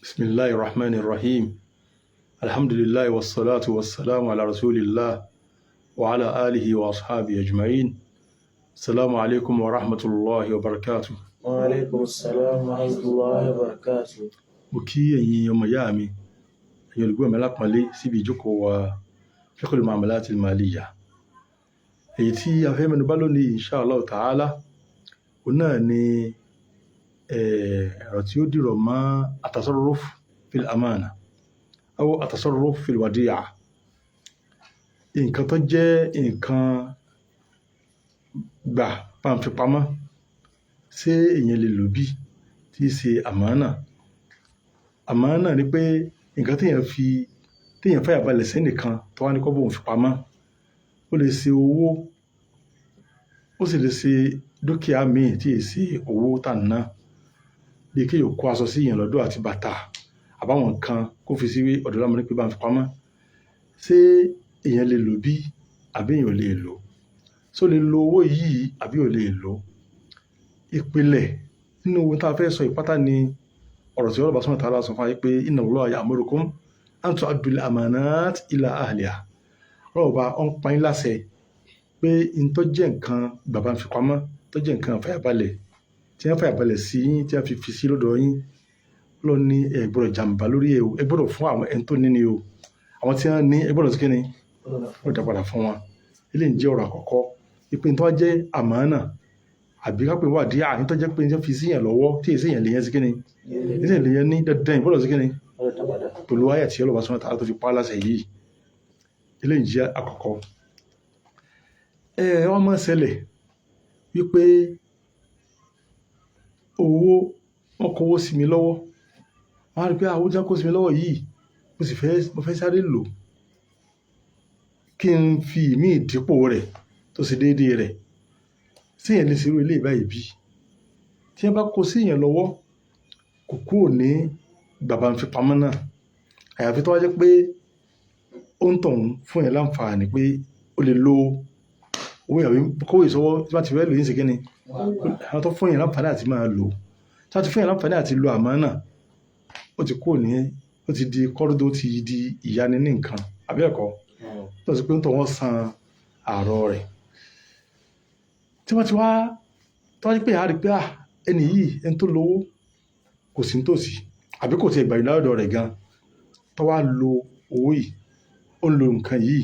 Bismillahir Rahmanir Rahim. Alhamdulillah wassalatu wassalamu ala rasulillah wa ala alihi wa ashabihi ajma'in. Assalamu alaikum wa rahmatullahi wa barakatuh. Wa alaikum assalam wa rahmatullahi wa barakatuh. Mo kí ẹ̀yin ọmọ ìyá mi, ẹ̀yin olùgbọ́ mi alápọ̀nlé síbi ìjókòó wa Fiqhul Mu'amalatil Maliyya. Èyí tí a fẹ́ mẹ́nu bà lónìí insha Allah ta'ala, òun náà ni ọ̀rọ̀ tí ó dìrọ̀ mọ́ at-tasarruf fil amana aw at-tasarruf fil wadi'a. Nǹkan tó jẹ́ nǹkan gbà bá ń fi pamọ́, ṣé èèyàn lè lò bí tí í ṣe àmánà? Àmánà ni pé nǹkan tí èèyàn fi, tí èèyàn fàyà balẹ̀ sí ẹnìkan tó wá ní kó bóun fi pamọ́. Ó lè ṣe owó, ó sì lè ṣe dúkìá míì tí è ṣe owó tà ń ná. Bí kí èèyàn kó aṣọ sí èèyàn lọ́dọ̀ àti bàtà àbáwọn nǹkan kó fi sí ọ̀dọ̀ lámọ̀ ní pé bá ń fi pamọ́. Ṣé èèyàn lè lò bí àbí èèyàn ò lè lò? Ṣé ó lè lo owó yìí àbí ò lè lò? Ìpìlẹ̀ nínú ohun tí a fẹ́ sọ ìpátá ni ọ̀rọ̀ tí Ọlọ́run Subhanahu wa ta'ala sọ fún wa pé inna Allaha ya'murukum an tu'addul amanat ila ahliha. Ọlọ́run bá ń pa yín láṣẹ pé n tó jẹ́ nǹkan bàbá ń fi pamọ́, tó jẹ́ nǹkan fàyàbalẹ̀, tí wọ́n fàyàbalẹ̀ sí yín, tí wọ́n fi sí lọ́dọ̀ yín. Ọlọ́run ní ẹ gbọdọ̀ jàǹbá lórí ẹ o, ẹ gbọdọ̀ fún àwọn ẹni tó ní ni o. Àwọn tí wọ́n ní ẹ gbọdọ̀ sí kíni? Ẹ gbọdọ̀ padà fún wọn. Eléyìí jẹ́ ọ̀rọ̀ àkọ́kọ́. Ìpè tó jẹ́ àmánà àbí ká pé wàdíà, ní tó jẹ́ pé ní fi sí yẹn lọ́wọ́ tí èsì yẹn lè yẹn sí kíni? Èsì yẹn lè yẹn ní dandan ìgbọdọ̀ sí kíni? Pẹ̀lú àyà tí Ọlọ́run Subhanahu wa ta'ala tó fi pa á láṣẹ yìí. Eléyìí jẹ́ àkọ́kọ́. Ẹ wọ́n máa ń ṣẹlẹ̀ wípé owó, wọ́n kó owó sí mi lọ́wọ́. Wọ́n á rí pé owó tí wọ́n kó sí mi lọ́wọ́ yìí, mo sì fẹ́, mo fẹ́ sáré lò kí n fi ìmí ìdípò rẹ̀ tó ṣe déédéé rẹ̀. Ṣé èèyàn lè ṣe irú eléyìí báyìí bí? Tí wọ́n bá kó sí èèyàn lọ́wọ́, kò kúrò ní bàbá ń fi pamọ́ náà. Àyàfi tó bá jẹ́ pé ó ń tọ̀hún fún èèyàn láǹfààní pé ó lè lo owó ìyàwó kówó ìṣọwọ́ tí wọ́n ti fẹ́ lò yín ṣe kíni. Àwọn tó fún èèyàn láǹfààní àti máa lò. Tí wọ́n ti fún èèyàn láǹfààní àti lo àmánà, ó ti kúrò ní, ó ti di kọ́rọ́dọ̀, ó ti di ìyáni ní nǹkan. Àbí ẹ̀kọ́? Tó sì pé ń tọ̀ wọ́n san àárọ̀ rẹ̀. Tí wọ́n ti wá, tí wọ́n rí pé a rí pé à, ẹni yìí, ẹni tó lówó kò sí nítòsí àbí kò tí ì gbà yọ̀ǹda lọ́dọ̀ rẹ̀ gan, tó wá lo owó yìí, ó ń lo nǹkan yìí.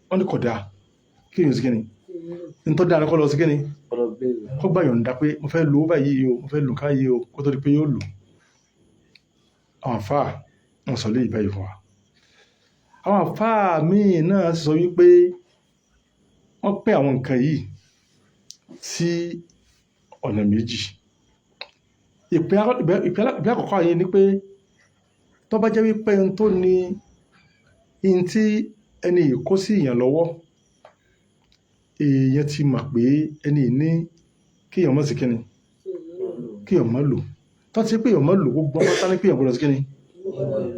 Wọ́n ní kò dáa. Kí èèyàn sí kíni? N tó dáa ni kó lọ sí kíni? Kó gbà yọ̀ǹda pé mo fẹ́ lo owó báyìí o, mo fẹ́ lo nǹkan yìí o, kó tó di pé yóò lò. Àwọn àlfáà wọ́n sọ léyìí báyìí fún wa. Àwọn àlfáà míì náà sọ wípé wọ́n pín àwọn nǹkan yìí sí ọ̀nà méjì. Ìpín àkọ́kọ́ yìí ni pé tó bá jẹ́ wípé ẹni tó ní ihun tí ẹni yìí kó sí èèyàn lọ́wọ́, èèyàn ti mọ̀ pé ẹni yìí ní kí èèyàn má ṣe kíni, kí èèyàn má lò. Tó ti pé èèyàn má lò, gbogbo pátá ní pé èèyàn gbọdọ̀ sí kíni.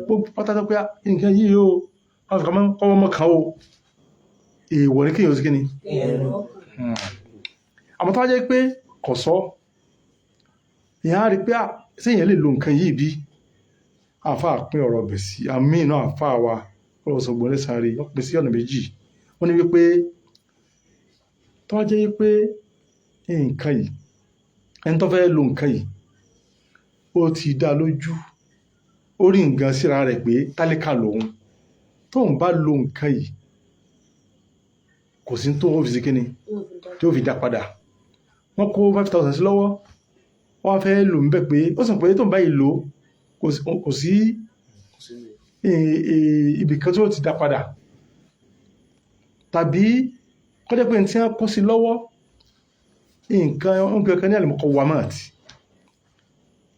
Gbogbo pátá tó pé nǹkan yìí o, wọ́n fi pamọ́ kọ́ wọ́n mọ̀ kàn o. Èèwọ̀ ni kí èèyàn sí kíni. Àmọ́ tó bá jẹ́ pé kò sọ, èèyàn á rí pé ṣé èèyàn lè lo nǹkan yìí bí? Àlfáà pín ọ̀rọ̀ bẹ̀ sí, àmì náà àlfáà wa, Ọlọ́run sọ gbọ́n lẹ́sàn-án rí, wọ́n pín sí ọ̀nà méjì. Wọ́n ní wípé tó bá jẹ́ wípé nǹkan yìí, ẹni tó fẹ́ lo nǹkan yìí, ó ti dá lójú, ó rí nǹkan síra rẹ̀ pé tálíkà lòun. Tóun bá lo nǹkan yìí, kò sí tó ń fi sí kíni, tí ó fi dá padà. Wọ́n kó 5,000 sí lọ́wọ́, wọ́n fẹ́ lò ń bẹ̀ pé ó sì pé tóun bá yìí lò kò sí ibì kan tí ó ti dá padà. Tàbí kó jẹ́ pé ní tí wọ́n kó sí lọ́wọ́, nǹkan wọ́n pè kan ní al-muqawwamat.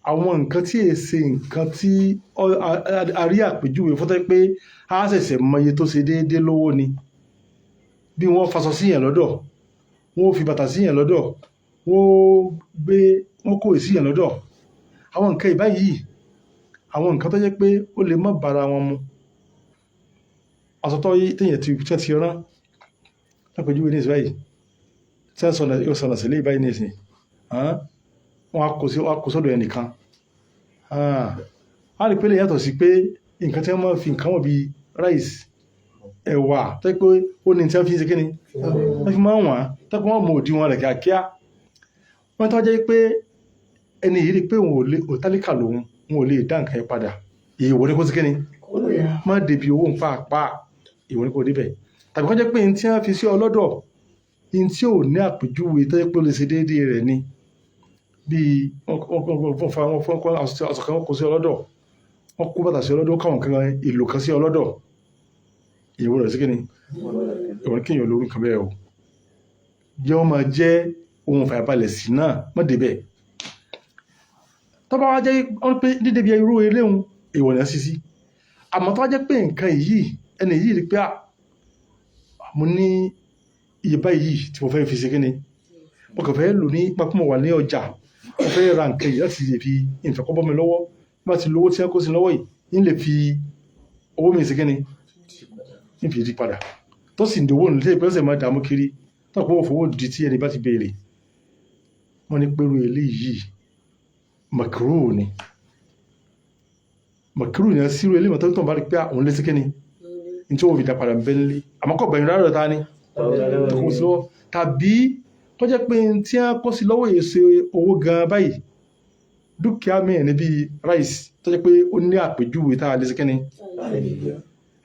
Àwọn nǹkan tí è ṣe nǹkan tí a rí àpèjúwe fún tó jẹ́ pé a ṣẹ̀ṣẹ̀ mọ iye tó ṣe déédé lówó ni. Bí wọ́n faṣọ sí èèyàn lọ́dọ̀, wọ́n fi bàtà sí èèyàn lọ́dọ̀, wọ́n gbé, wọ́n kówé sí èèyàn lọ́dọ̀. Àwọn nǹkan ìbáyìí, àwọn nǹkan tó jẹ́ pé ó lè má bá ara wọn mu. Aṣọ tó tí èèyàn ti, tí wọ́n ti rán, lápèjúwe ní ìsìn báyìí, tí wọ́n sọ̀nà, yóò sọ̀nà sílé báyìí ní ìsìn. Wọ́n á kó sí, wọ́n á kó sọ́dọ̀ ẹnìkan. A rí pé lè yàtọ̀ sí pé nǹkan tí wọ́n máa fi nǹkan wọ̀n bíi rice, ẹ̀wà, tó jẹ́ pé ó ní tí wọ́n fi ń ṣe kíni, wọ́n fi máa ń wọ̀n, tó jẹ́ pé wọ́n mọ òdiwọ̀n rẹ̀ kíákíá. Wọ́n tó jẹ́ pé ẹni yìí rí pé òun ò lè, òtálíkà lòun, òun ò lè dá nǹkan yẹn padà. Èèwọ̀ ni kó ṣe kíni, má débi owó ń pàápàá, èèwọ̀ ni kó débẹ̀. Tàbí kó jẹ́ pé ní tí wọ́n fi sí ọlọ́dọ̀, ní tí ò ní àpèjúwe tó jẹ́ pé ó lè ṣe déédéé rẹ̀ ni. Bí wọ́n fọ́n aṣọ kan kó sí ọlọ́dọ̀, wọ́n kó bàtà sí ọlọ́dọ̀, káwọn kan èlò kan sí ọlọ́dọ̀. Èèwọ̀ rẹ̀ sí kíni, èèwọ̀ ni kéèyàn lórí nǹkan bẹ́ẹ̀ o. Jẹ́ wọ́n máa jẹ́ ohun ìfàyàbalẹ̀ sí náà, má débẹ̀. Tó bá wá jẹ́ wọ́n pé dídébi irú eléhun, èèwọ̀ ni a ṣí sí. Àmọ́ tó bá jẹ́ pé nǹkan yìí, ẹni yìí rí pé mo ní iye báyìí tí mo fẹ́ fi ṣe kíni, mo kàn fẹ́ lò ní pápá mo wà ní ọjà, mo fẹ́ ra nǹkan yìí láti lè fi ìfẹ́ kọ́ bọ́ mi lọ́wọ́. Bí wọ́n ti lówó tí wọ́n kó sí lọ́wọ́ yìí, ń lè fi owó mi ṣe kíni, ń fi di padà. Tó sì ń dowó nù tí ìpínlẹ̀ máa dààmú kiri, tó kó fowó di tí ẹni bá ti béèrè. Wọ́n ní pẹ̀lú eléyìí, makruh ni. Makruh ni a sírò eléyìí tó tàn bá rí pé òun lé sí kíni, ní tí wọ́n fi dá padà ń bẹ́ nílé. Àmọ́ kò gbẹ̀yìn rárá ta ni, tó kó sí lọ́wọ́. Tàbí kó jẹ́ pé tí wọ́n kó sí lọ́wọ́ yìí ṣe owó gan báyìí, dúkìá mìíràn ní bíi rice tó jẹ́ pé ó ní àpèjúwe tá a lè ṣe kíni.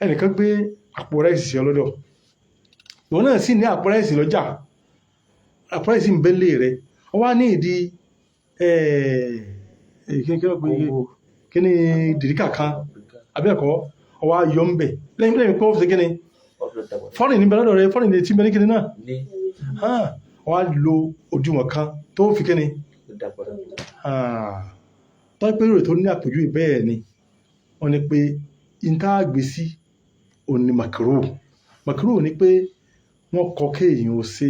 Ẹnìkan gbé àpò rice sí ọlọ́dọ̀, ìwọ náà sì ní àpò rice lọ́jà, àpò rice ń bẹ́ lé rẹ̀, ó wá ní ìdí kíni dìríkà kan abẹ́ẹ̀kọ́, ó wá yọ ń bẹ̀ lẹ́yìn pé ó fi ṣe kíni, fọ́nrìn níbẹ̀ lọ́dọ̀ rẹ̀, fọ́nrìn ní tí ń bẹ ní kíni náà, ó wá lo òdiwọ̀n kan tó fi kíni. Tó pé rẹ̀ tó ní àpèjúwe bẹ́ẹ̀ ni, wọ́n ní pé ìta gbé sí òun ni makruh. Makruh ni pé wọ́n kọ kéèyàn ó ṣe,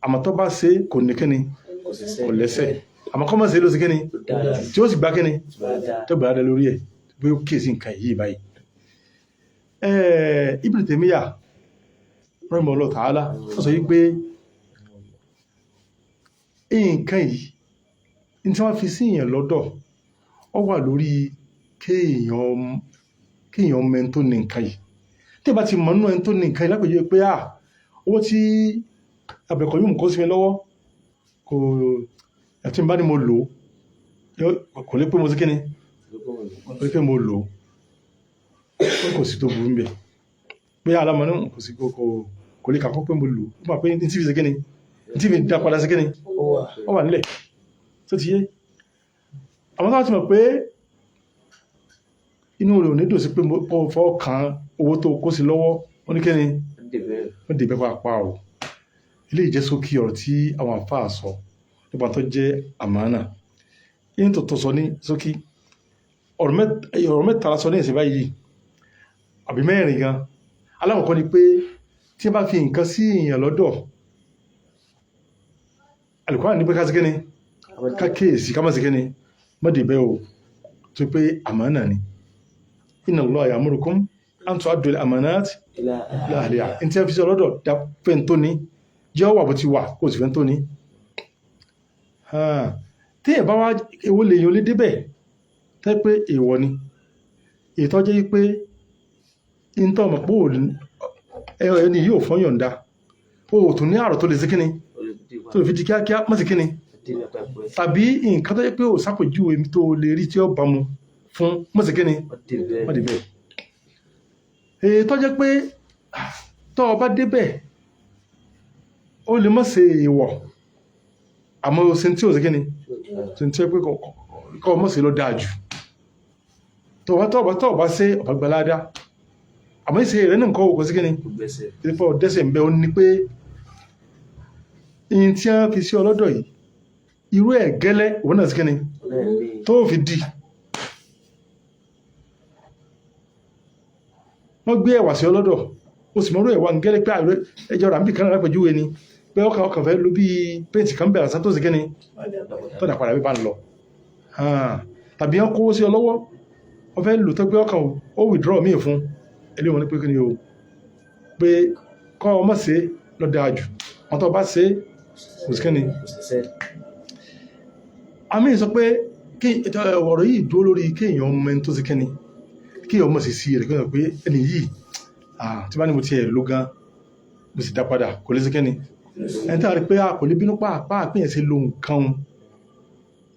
àmọ́ tó bá ṣe kò ní kíni, kò lẹ́sẹ̀. Àmọ́ kọ́ mọ̀ ṣe ló ṣe kíni, tí ó sì gbá kíni, tó gbà dá lórí ẹ̀ bí ó kíyèsí nǹkan yìí báyìí. Ibn Taymiyyah rahimahullah ta'ala ó sọ yìí pé nǹkan yìí ní tí wọ́n fi sí èèyàn lọ́dọ̀, ó wà lórí kéèyàn mọ ẹni tó ní nǹkan yìí. Tí ẹ bá ti mọ̀ nínú ẹni tó ní nǹkan yìí, lápèjúwe pé owó tí àbẹ̀kọ̀ yóò mú kó sí mi lọ́wọ́, kò àti bá ní mo lò ó, kò lè pé mo sí kíni, kò lè pé mo lò ó, kò sí tó burú níbẹ̀. Pé alámọ̀ náà kò sí kò lè kàkọ́ pé mo lò ó, ó máa pé ní tí fi ṣe kíni, ní tí fi dá padà sí kíni, ó wà nílẹ̀ tó ti yé. Àwọn tó bá ti mọ̀ pé inú rẹ̀ ò ní dùn sí pé mo fọ́ kan owó tó kó sí lọ́wọ́, ó ní kíni, ó dìbẹ́ pàápàá o. Ilé ìjẹ́ sókí ọ̀rọ̀ tí àwọn àfáà sọ nípa tó jẹ́ àmánà. Yín tó tó sọ ní sókí, ọ̀rọ̀ mẹ́ta la sọ ní ìsìn báyìí, àbí mẹ́rin gan. Alákọ̀ọ́kọ́ ni pé tí wọ́n bá fi nǹkan sí èèyàn lọ́dọ̀, Al-Qur'an ní pé ká sí kíni, ká kíyèsí, ká má sí kíni, má dìbẹ́ o, tó pé àmánà ni. Inna Allaha ya'murukum an tu'addu al-amanat ila ahliha. Ní tí wọ́n fi sí ọlọ́dọ̀ dá fẹ́ tó ní, jẹ́ ọwà bó ti wà kó sì fẹ́ tó ní. Tí ẹ̀ bá wá èwo lè yàn lé débẹ̀, tẹ́ pé èèwọ̀ ni. Èyí tó jẹ́ pé in tó mọ̀ pé ẹni yóò fọ́n yọ̀ǹda, o ò tún ní àrò tó lè sí kíni, tó lè fi di kíákíá, má sí kíni. Tàbí nǹkan tó jẹ́ pé ò sápèjúwe tó lè rí tí ó bá mu fún, má sí kíni, má débẹ̀. Èyí tó jẹ́ pé tó o bá débẹ̀, ó lè má ṣe èèwọ̀, àmọ́ o ṣe tí ò sí kíni, ṣe tí ó pé kọ́ ọ má ṣe lọ dáa jù. Tó o bá ṣe ọ̀bá gbalada, àmọ́ ìṣe rẹ̀ ní nǹkan òkú sí kíni, ìfọ̀ dẹ́sẹ̀ ń bẹ. Ó ní pé ìyìn tí wọ́n fi sí ọlọ́dọ̀ yìí, irú ẹ̀ gẹ́lẹ́ òun náà sí kíni tó fi di. Wọ́n gbé ẹ̀wà sí ọlọ́dọ̀, ó sì mọ́rú ẹ̀wà ń gẹ́lẹ́ pé ẹjọ́ rà ń bì kan náà lápèjúwe ni pé ọkàn fẹ́ ló bí péǹtì kan bẹ̀rẹ̀ sá tó sì kíni tó dà padà bí bá ń lọ. Tàbí wọ́n kówó sí ọ lọ́wọ́, wọ́n fẹ́ lò tó pé ọkàn ó withdraw míì fún eléyìí, wọn ní pé kíni o, pé kọ́ ọmọ ṣe lọ dáa jù, wọn tó bá ṣe kò sí kíni. Àmì sọ pé Kí ọ̀rọ̀ yìí dúró lórí kéèyàn mọ ẹni tó ti kẹ́ni, kéèyàn mọ̀ sí sí rẹ̀, kéèyàn pé ẹni yìí, tí bá ní mo ti ẹ̀ ló gan, mo sì dá padà, kò lè sí kẹ́ni. Ẹni tí a rí pé a kò lè bínú pàápàá pé yẹn ṣe lo nǹkan un,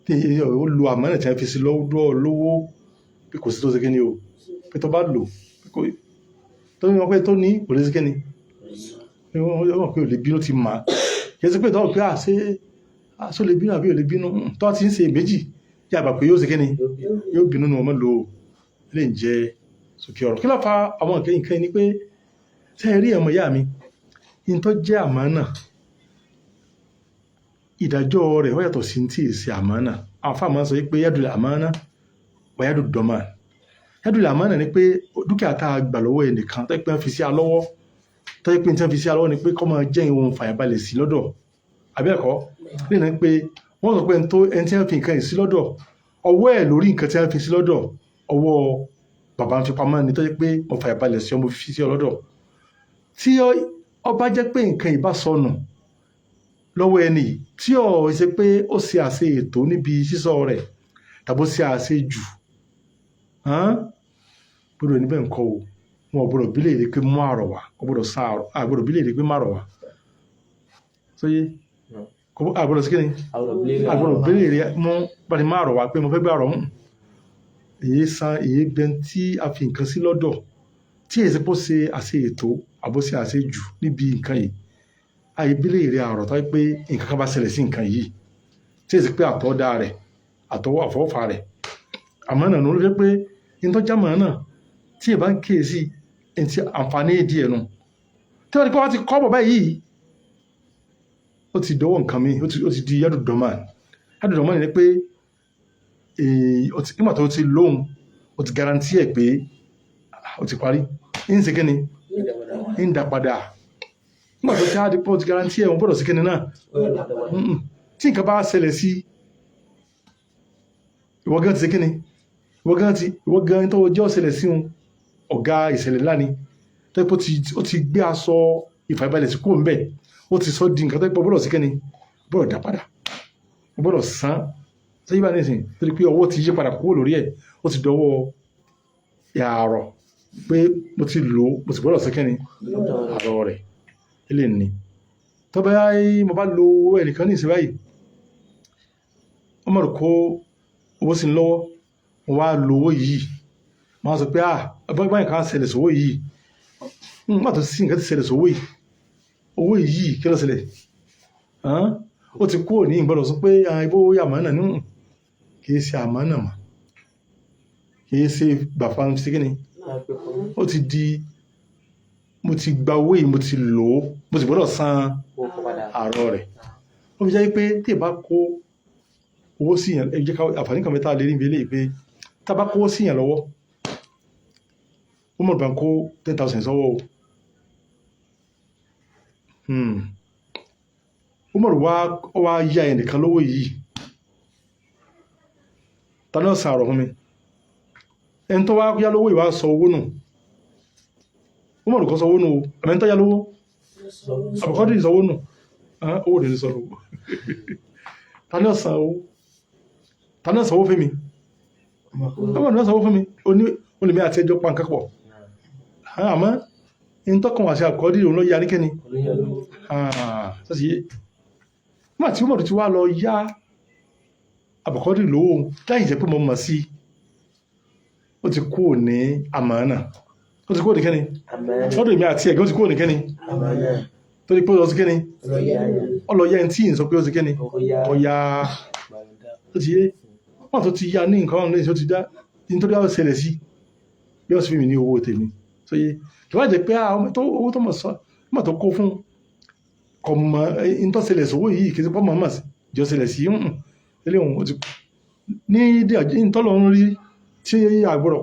tí ó lo àmọ́nà tí a fi sí lọ́wọ́ lówó, pé kò sí tó ṣe kẹ́ni o, pé tó bá lò tó ní wọn pé tó ní kò lè sí kẹ́ni, pé wọ́n mọ̀ pé ò lè bínú ti mà á. Kì í ṣe pé tọ́wọ́ pé àṣé àṣó lè bínú àbí ò lè bínú, tó ti ń ṣe méjì tí a gbà pé yóò ṣe kẹ́ni, yóò bínú nu ọmọ lò ó lè ń jẹ sókè ọ̀rọ̀. Kí ló fa àwọn nǹkan nǹkan ni pé ṣé ẹ rí ọmọ ìyá mi in tó jẹ́ àmánà, ìdájọ́ rẹ̀ ó yàtọ̀ sí tí èsì àmánà. Àwọn afáà máa ń sọ pé yadul àmánà wà yadud dọ̀mán. Yadul àmánà ni pé dúkìá tá a gbà lọ́wọ́ ẹnìkan tó yẹ pé wọ́n fi sí alọ́wọ́, tó yẹ pé tí wọ́n fi sí alọ́wọ́ ni pé kó máa jẹ́ ìwọ̀n fàyàbalẹ̀ sí lọ́dọ̀ àbẹ́ẹ̀kọ́ nínú pé wọ́n sọ pé ẹni tí wọ́n fi nǹkan yìí sí lọ́dọ̀, ọwọ́ ẹ̀ lórí nǹkan tí wọ́n fi sí lọ́dọ̀, ọwọ́ bàbá ń fi pamọ́ ni tó yẹ pé mo fàyàbalẹ̀ sí ọmọ fi sí ọ lọ́dọ̀. Tí ó bá jẹ́ pé nǹkan yìí bá sọnù lọ́wọ́ ẹni yìí, tí ó ṣe pé ó ṣe àṣe ètò níbi sísọ rẹ̀ tàbí ó ṣe àṣe jù, gbọ́dọ̀ níbẹ̀ ń kọ́ o, wọn ò gbọ́dọ̀ bílẹ̀ èdè pé mú àrọ̀ wá, ò gbọ́dọ̀ san àrọ̀, a gbọ́dọ̀ bílẹ̀ èdè pé má àrọ̀ wá. Sóyè a gbọ́dọ̀ sí kíni, a gbọ́dọ̀ bílẹ̀ èdè mú bá ti má àrọ̀ wá pé mo fẹ́ gbé àrọ̀ hùn. Èyí san èyí gbẹ tí a fi nǹkan sí lọ́dọ̀ tí èyí ṣe pé ó ṣe àṣe ètò àbó ṣe àṣe jù níbi nǹkan yìí. Àyè bílẹ̀ èdè àrọ̀ tó pé nǹkan kan bá ṣẹlẹ̀ sí nǹkan yìí tí èyí ṣe pé àtọ́dá rẹ̀ àtọwọ́ àfọwọ́fà rẹ̀. Àmọ́ náà ló jẹ́ pé ìtọ́jà mọ̀ náà tí ẹ bá ń kíyèsí ẹni tí àǹfààní díẹ̀ nu tí wọ́n ti pé wọ́n ti kọ́ bọ̀ báyìí, ó ti dọwọ́ nǹkan mi, ó ti di yàdù dọ́mà. Yàdù dọ́mà ni pé nígbà tó ti lóhun, ó ti garanti ẹ̀ pé ó ti parí, ń ṣe kíni, ń dá padà. Nígbà tó ti á di pé ó ti garanti ẹ̀, wọ́n gbọ́dọ̀ sí kíni náà. Tí nǹkan bá ṣẹlẹ̀ sí ìwọ gan ti ṣe kíni, ìwọ gan tó jẹ́ ọ̀ṣẹlẹ̀ sí wọn, ọ̀gá ìṣẹ̀lẹ̀ ńlá ni tó yẹ pé ó ti gbé aṣọ ìfàyàbalẹ̀ sí kúrò ńbẹ̀, ó ti sọ di nǹkan tó yẹ pé ó gbọ́dọ̀ sí kíni, ó gbọ́dọ̀ dá padà, ó gbọ́dọ̀ san. Sẹ́yìn bá nísìnyí torí pé ọwọ́ ti yí padà kúrò lórí ẹ̀, ó ti dọwọ́ yàrá pé mo ti lò ó, mo sì gbọ́dọ̀ sí kíni àrọ̀ rẹ̀ ilé ní. Tó bá mo bá lo owó ẹnìkan ní ìsìn báyìí, wọ́n mọ̀ kó owó sí lọ́wọ́, mo wá lo owó yìí, mo wá sọ pé báyìí kan ṣẹlẹ̀ sówó yìí, nígbà tó sí nǹkan ti ṣẹlẹ̀ sówó yìí, owó yìí kí ló ṣẹlẹ̀? Ó ti kúrò ní ìgbọ́dọ̀ sọ pé ibó àmánà ní kì í ṣe àmánà mọ́, kì í ṣe gbàfà sí kíni, ó ti di mo ti gba owó yìí, mo ti lò ó, mo sì gbọ́dọ̀ san àrọ̀ rẹ̀. Ó fi jẹ́ pé tí ì bá kó owó sí yàn, ẹ jẹ́ ká àǹfààní kan mẹ́ta lè rí ibi eléyìí pé tá a bá kó owó sí yàn lọ́wọ́, ó mọ̀ bá ń kó 10,000 sọ́wọ́ o. Ó mọ̀ wá yá ẹnìkan lówó yìí, ta ló san àrọ̀ fún mi? Ẹni tó wá yá lówó yìí wá sọ owó nù. Ó mọ̀ kó sọ owó nù o, àmì ẹni tó yá lówó àbùkọ́ dì sọ owó nù, owó rẹ̀ ní sọ owó. Ta ló san owó? Ta ló san owó fún mi? Ó mọ̀ ní san owó fún mi, ó ní mi àti ẹjọ́ pa nǹkan pọ̀. Àmọ́ ẹni tó kàn wá sí àbùkọ́ dì òun ló yá ní kíni. Sọ́sì yé. Nígbà tí Umaru ti wá lọ yá àbùkọ́ dì lówó láì jẹ́ pé mo mọ̀ sí, ó ti kúrò ní àmánà, ó ti kúrò ní kíni lọ́dọ̀ èmi àti ẹ̀gẹ́, ó ti kúrò ní kíni torí pé ó lọ sí kíni, ó lọ yá ẹni tí ì ń sọ pé ó ti kíni ọ̀yà, ó ti yé. Wọ́n tó ti yá ní nǹkan ọ̀hún lẹ́yìn tó ti dá nítorí àwọn ṣẹlẹ̀ sí bí wọ́n sì fi mi ní owó tèmi tó yé. Kí wọ́n jẹ́ pé owó tó mọ̀ tó kó fún kò mọ̀ ní tó ṣẹlẹ̀ sówó yìí, kì í ṣe pọ́ mọ̀ jọ ṣẹlẹ̀ sí ilé òun ó ti ní ìtọ́lọ̀ ń rí tí àgbọ̀rọ̀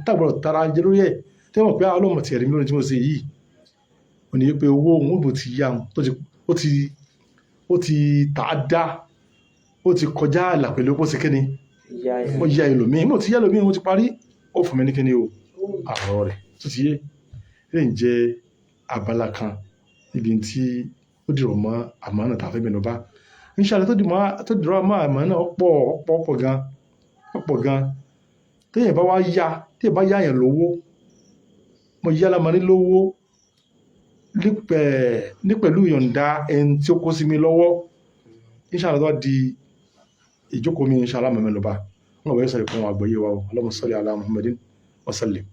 tàgbọ̀rọ̀ tara jẹ lórí ẹ̀ tí wọ́n pé ọlọ́mọ ti ẹ̀rí mi lórí tí mo ṣe yìí, ò ní pé owó òun ò bò ti yá òun tó ti ó ti tà á dá, ó ti kọjá àlà pẹ̀lú bó ṣe kíni ó yá ẹlòmíì, mo ti yá ẹlòmíì, mo ti parí, ó fún mi ní kíni o àrọ̀ rẹ̀ tó ti yé. Lè ń jẹ́ abala kan níbi tí ó dìrọ̀ mọ́ àmánà tá a fẹ́ mẹ́nu bà. Inshallah tó dìrọ̀ mọ́ àmánà ọ̀pọ̀ ọ̀pọ̀ ọ̀pọ̀ gan. Ọ̀pọ̀ gan. Téèyàn bá wá yá, téèyàn bá yáyàn lówó, mo yá lámarí lówó ní pẹ̀lú ìyọ̀ǹda ẹni tí ó kó sí mi lọ́wọ́. Inshallah, tó bá di ìjókòó mi, inshallah, mẹ́mẹ́ lọ́ba wọn bẹ̀rẹ̀ sọ̀rọ̀ fún àgbọ́yé wa o. Allahumma salli ala Muhammadin wa sallim.